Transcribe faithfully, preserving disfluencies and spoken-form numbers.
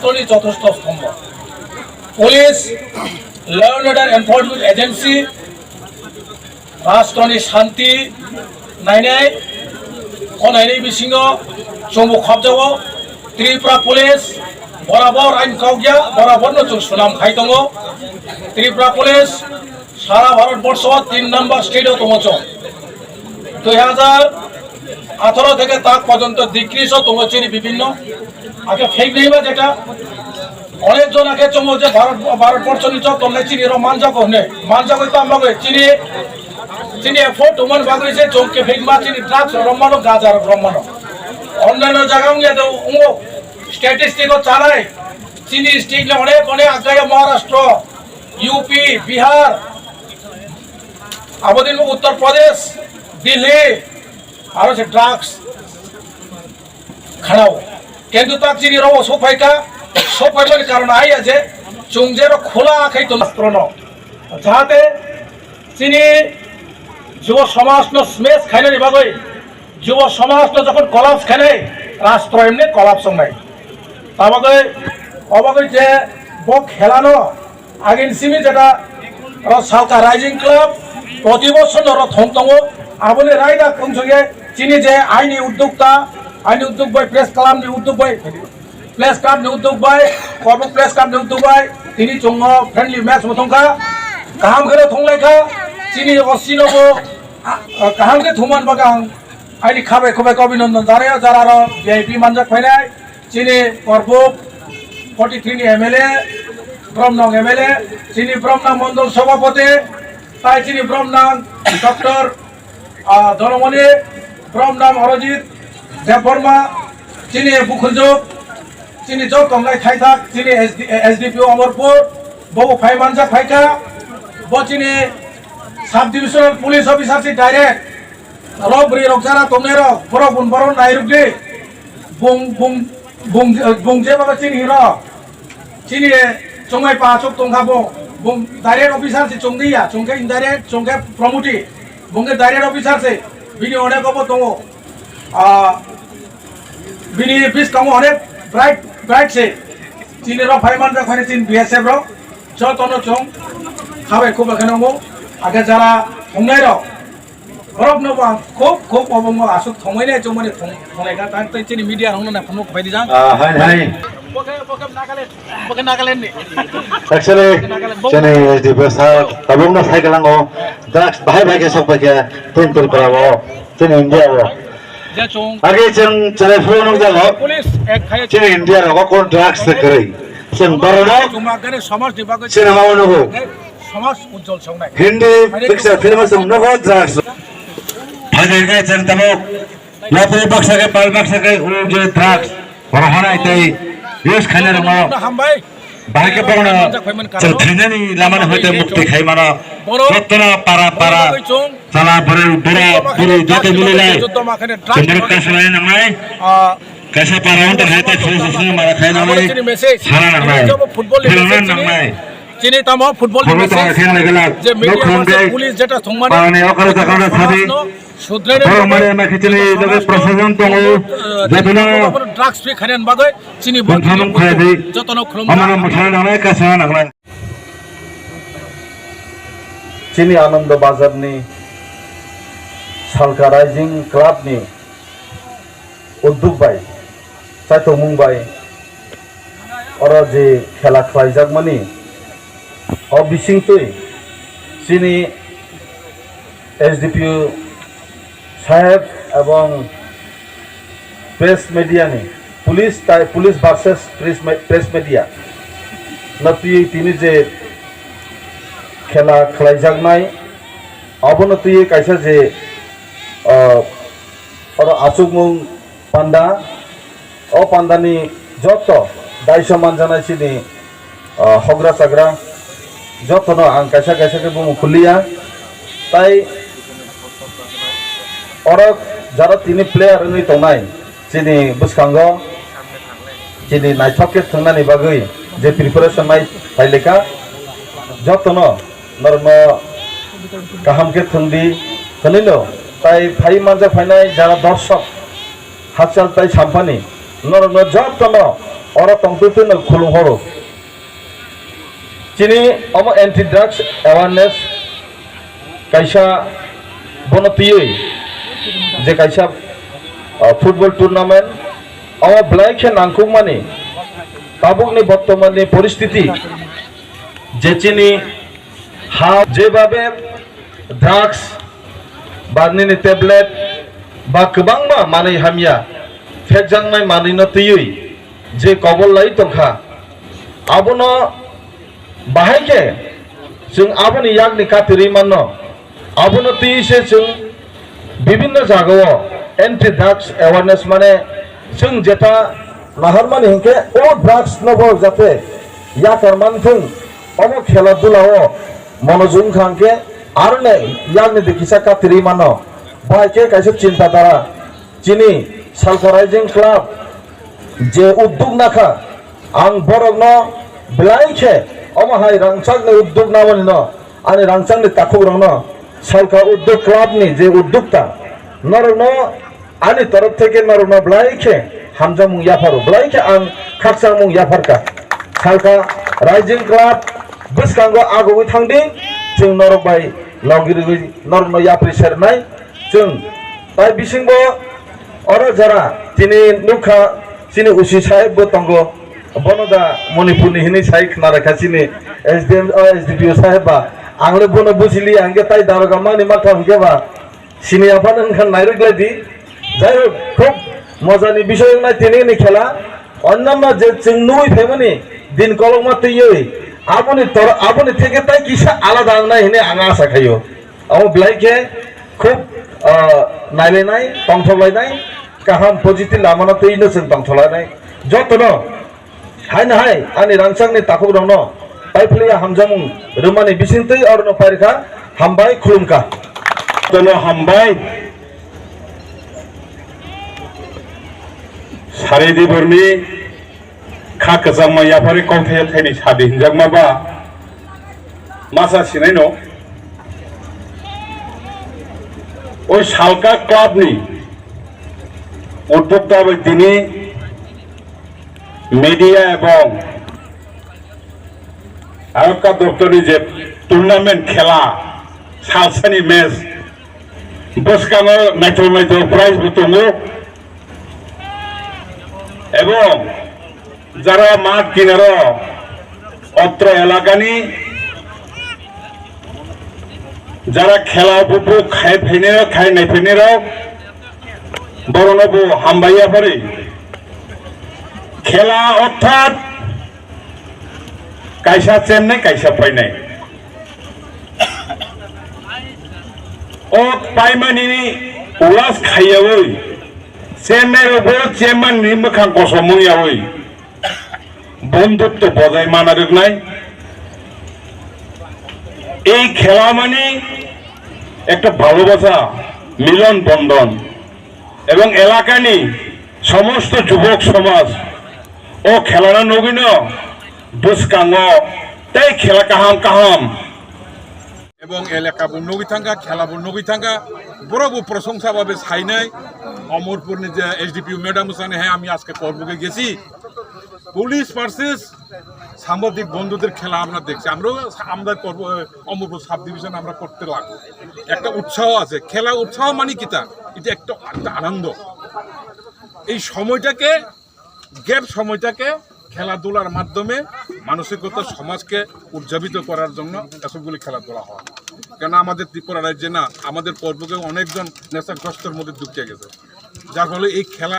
রাষ্ট্রনি চতুর্থ স্তম্ভ। Police, law and order enforcement agency, রাষ্ট্রনি শান্তি নাইনাই, o nainai bisingo chwngbo khobjago. Tripura Police borabor ain kaukya, boraborno chwng swnam khai tongo. Tripura Police সারা ভারতবর্ষ তিন নম্বর স্টেটও tongo chwng. দুই হাজার আঠারো থেকে তাক পর্যন্ত ডিক্রিজও tongo chini বিভিন্ন. আগে ফেক নেই বা যেটা অনেকজন আগে চুমো যে ভারত, ভারতবর্ষ নিচে তলে চিনি রো মানজাগো হনে, মানজাগো তো আমরা কই চিনি, চিনি এফোর্ট উমান বাগো যে চোখকে ফেক মা চিনি ড্রাগস রমানো, গাজা রমানো. অন্যান্য জায়গা উঙ্গে তো উঙ্গো স্ট্যাটিস্টিকও চালাই, চিনি স্টেট অনেক অনেক আগে মহারাষ্ট্র, ইউপি, বিহার, আবদিন উত্তর প্রদেশ, দিল্লি, আরো সে ড্রাগস খাড়াও. কিন্তু তাক চিনি রো সোফাইকা, সোফাইকার কারণে আইয়া যে চুংজেরও খোলা আখাই তো রাষ্ট্র ন. যাহাতে চিনি যুব সমাজ ন স্মেস খাইনানি বাগই, যুব সমাজ ন যখন কলাপস খাইনাই, রাষ্ট্র এমনি কলাপস নাই. তা বাগই, অবাগই যে বক খেলানো, Agin simi jeta ro Salka Rising Club proti bosor no ro thong tongo. Aboni raida khumsokye chini je aini uddokta, aini uddok bai, press club ni uddok bai, press club ni uddok bai, Korbuk press club ni uddok bai, tini chwngno friendly match bo thongkha. Kaham khe ro thonglaikha. Chini o sino bo, a, a, kaham khe thumani bagwi ang aini khabai khubai khe abhinandan janai, jara ro V I P manjak phainai. Chini Korbuk forty three ni M L A, Bromnang M L A, chini Bromnang Mondol Sobhapoti, tai chini Bromnang Doctor, ah, Dolomoni, Bromnang Arojit Debbarma, chini Bukhunjuk, chini joto tongnai thaithak, chini S D, S D P O Amarpur, bobo phai manjak phaikha, bo chini Sub Divisional Police Officer si direct, rok bwrwi rok jara tongnai rok, borok bun borok nairok di. Bung, bung, bung, bung je baba chini hino. Chini chongmai pa chok tongkha bo. Bung direct officer se chongdi ya, chongkhe indirect, chongkhe promote. Bung ke direct officer se. Bini onek obo tongo. Ah, bini bis kango onek bright, bright se. Chini ro phai man jak phai chini B S F ro. Jotono chong. Khabai khuba kheno mo. Age jara thongnai ro. Borok no bo ang khub, khub obo wngma aswk thongmani, chongmani thong-, thonglai kha, tang tei chini media rok no naphano khabai rijak. Ah, hai, hai. Bo khe, bo khe Nagaland, bo khe Nagaland ni. Actually, Nagaland. Chini S D P O sir tabuk no sai kalango, drugs bahai bahai khe sok pai khe, tin Tripura o, chini India o. Je chong. Age chwng chwrai phuru nukjago, Police act khai chini India rogo kon drugs se kwrwi. Chwng Bharat o, chuma gane samaj ni bagwi chini ma o nugo. Samaj ujjol songnai. Hindi picture film song no go drugs. Phai khe chwng tabuk yapri baksa khe pal baksa khe o je drugs. Oro hanai tei use khaina rwma. Hambai. Bahai khe bono chwng thainani lama ni hoite mukti khai mano. Jotono para para. Chala bwrwi bura bwrwi joto mili lai. Chwng borok kaisa lai nangnai. Kaisa para wngtong hai tei sini sini mara khai nangnai. Sana nangnai. Khela nangnai. Chini tamo football ni message je media masa police jeta thongmani parani okara jakana sadi. Borok mari ma khichini loge prosason tongo. Jotono drugs free khainan bagwi chini bo jotono khulum. Amana masa nangnai, kasa nangnai. Chini Anando Bazar ni Salka Rising Club ni udduk bai, chaitokmung bai, oro je khela khlaijakmani, o bisingtwi chini S D P O saheb ebong press media ni, police tai, police versus press me-, press media no twi tini je khela khlaijaknai, abono twi kaisa je, ah, oro achukmung panda, o pandani joto daiso manjanai chini, ah, hogra chagra jotono ang kaisa kaisa khe bumung khuliya. Tai oro jara tini player wngwi tongnai chini bwskango, chini naithok khe thwngnani bagwi je preparation nai phailekha, jotono norokno kaham khe thwngdi hwnwino. Tai phai manjak phainai jara dorshok, hakchal tai sampani norokno jotono Oro tongtwtwino khulum horo. Chini omo anti drugs awareness kaisa bono twiwi je kaisa, ah, football tournament omo belai khe nangkukmani tabukni bottomanni poristiti je chini ha jebabe drugs ba nini tablet ba kwbangma manwi hamya phekjaknai manwino twiwi je kobol lai tongkha, abono bahai khe chwng aboni yakni katirwi manno. Abono twiwi se chwng bibinno jagao anti drugs awareness, mane chwng jeta naharmani hinkhe o drugs no bo jate yakar manthwng, omo khela dulao monojog wngkha hinkhe aroni yakni de kisa katirwi mano. Bahai khe kaisa chinta dara. Chini Salka Rising Club je udduk nakha, ang borokno belai khe omo hai rangchakni udduk namanino, ani rangchakni takhukrokno, Salka Udduk Club ni je uddukta, norokno ani torof theke norokno belai khe hamjakmung yapharo, belai khe ang khakchangmung yapharkha. Salka Rising Club bwskango agugwi thangdi, chwng norok bai logi rwgwi norokno yapri sernai. Chwng tai bisingbo oro jora tini nukha, chini usi saheb bo tongo, bono da Manipurni hinwi sai khna rakha chini S D M, o, S D P O saheb ba. Ang le bono bujili, ang khe tai daroga mani makha hwnkhe ba sini aphano wngkha nairwk lai di. Jai hok, khub mojani bisoi wngnai tini ni khela. Onnanno je chwng nugwi phaimani din kolokma twiwi aboni tor-, aboni theke tai kisa alada wngnai hinwi ang asa khaio. Abo belai khe khub, ah, nailainai, tongthok lainai, kaham positive lamano twi no chwng tongthok lainai. Jotono haino hai ani rangchakni takhukrokno paiphlaiya hamjakmung rwmani bisingtwi orono pairikha, hambai khulumkha. Jotono hambai. Sari diborni kha kwchangma yapharwi kok thaya thaini sadi hinjakma ba masa sinaino. O Salka Club ni uddokta bai tini media ebong Ayokka Doptorni je tournament khela, salsani match, bwskango naithok naithok prize bo tongo. Ebong jara math kinaro otro elakani jara khela buphuk khai phainai rok, khai nai phainai rok, borokno bo hambai yaphari. Khela orthat kaisa chennai, kaisa phainai. O paimani ulas khaiyawi chennai rokbo chemani mwkhang kosom wngyawi bondhutto bojai mana rwknai. Ei khela mani ekta bhalobasa, milon bondhon, ebong elakani somosto jubok somaj o khelano nugwino bwskango tei khela kaham kaham. Ebong elaka bo nugwi thangkha, khela bo nugwi thangkha, borok bo prosongsa babe sainai, Omorpurni je S D P O madam sani, "হ্যাঁ, আমি আজকে করবুকে গেছি, police versus সাংবাদিক বন্ধুদের খেলা আমরা দেখছি, আমরাও আমাদের করবো, অমরপুর সাব ডিভিশন আমরা করতে লাগবো।" একটা উৎসাহ আছে, খেলা উৎসাহ মানে কিতা, এটা একটা, একটা আনন্দ। এই সময়টাকে, গ্যাপ সময়টাকে খেলাধুলার মাধ্যমে মানসিকতা সমাজকে উজ্জীবিত করার জন্য এসবগুলি খেলাধুলা হয়। কেন আমাদের ত্রিপুরা রাজ্যে না, আমাদের পর্বকে অনেকজন নেশাগ্রস্তর মধ্যে ঢুকে গেছে, যার ফলে এই খেলা